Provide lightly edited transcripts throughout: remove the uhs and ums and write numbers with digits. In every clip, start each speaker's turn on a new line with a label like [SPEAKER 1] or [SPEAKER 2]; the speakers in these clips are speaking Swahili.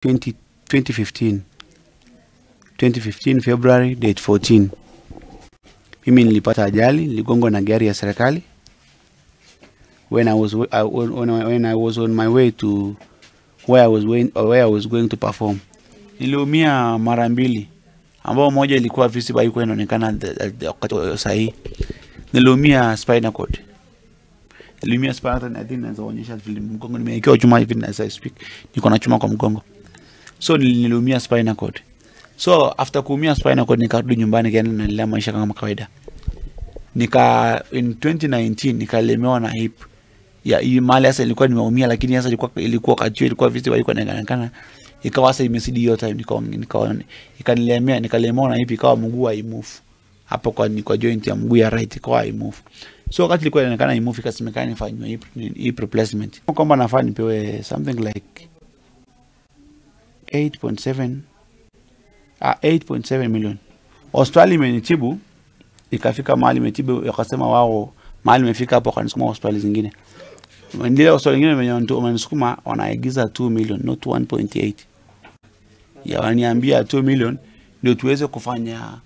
[SPEAKER 1] 2015 February date 14. Mimi nilipata ajali, niligongwa na gari ya serikali when I was on my way to where I was going to perform. Niliumia mara mbili, ambao moja ilikuwa visible, haikuwa inaonekana wakati sahihi. Niliumia spinal cord. Niliumia spinal cord, I think naweza kuonyesha vile mgongo nimewekewa chuma hivi na I speak. Niko na chuma kwa mgongo. So niliumia spinal cord. So after kuumia spinal cord nikarudi nyumbani kaenda naendelea maisha kama kawaida. Nika in 2019 nikalemewa na hip. Ya hii mali sasa ilikuwa nimeumia, lakini sasa ilikuwa kachio, ilikuwa visible, haikuwa inaonekana. Ikawa sasa imesidi hiyo time, nikanilemea, nikalemewa na hip, ikawa mguu haimove. Hapo kwa joint ya mguu ya right ikawa haimove. So wakati ilikuwa inaonekana haimove, ikasemekana nifanywe hip replacement. Kwamba nafaa nipewe something like 8.7 million. Hospitali imenitibu, ikafika mahali imetibu, wakasema wao mahali imefika hapo, wakanisukuma hospitali zingine. Ndio hospitali nyingine wamenisukuma, wanaagiza 2 million not 1.8. Ya waniambia 2 million ndio tuweze kufanya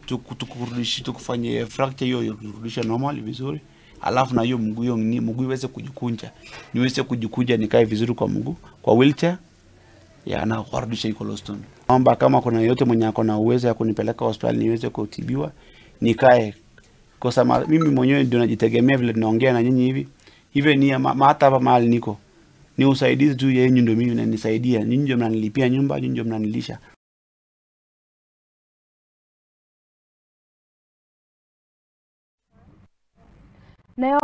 [SPEAKER 1] tukurudishe, tukufanye fracture hiyo kurudisha normal vizuri. Alafu na hiyo mguu hiyo ni mguu iweze kujikunja. Niweze kujikunja nikae vizuri kwa mguu, kwa wheelchair. Ya na kurudisha iko Loston. Naomba kama kuna yote mwenye ako na uwezo ya kunipeleka hospitali niweze kutibiwa, nikae. Kwa sababu mimi mwenyewe ndio najitegemea vile tunaongea na nyinyi hivi. Hivi ni hata hapa mahali niko. Ni usaidizi tu yenu ndio mimi mnanisaidia. Nyinyi ndio mnanilipia nyumba, nyinyi ndio mnanilisha.
[SPEAKER 2] Na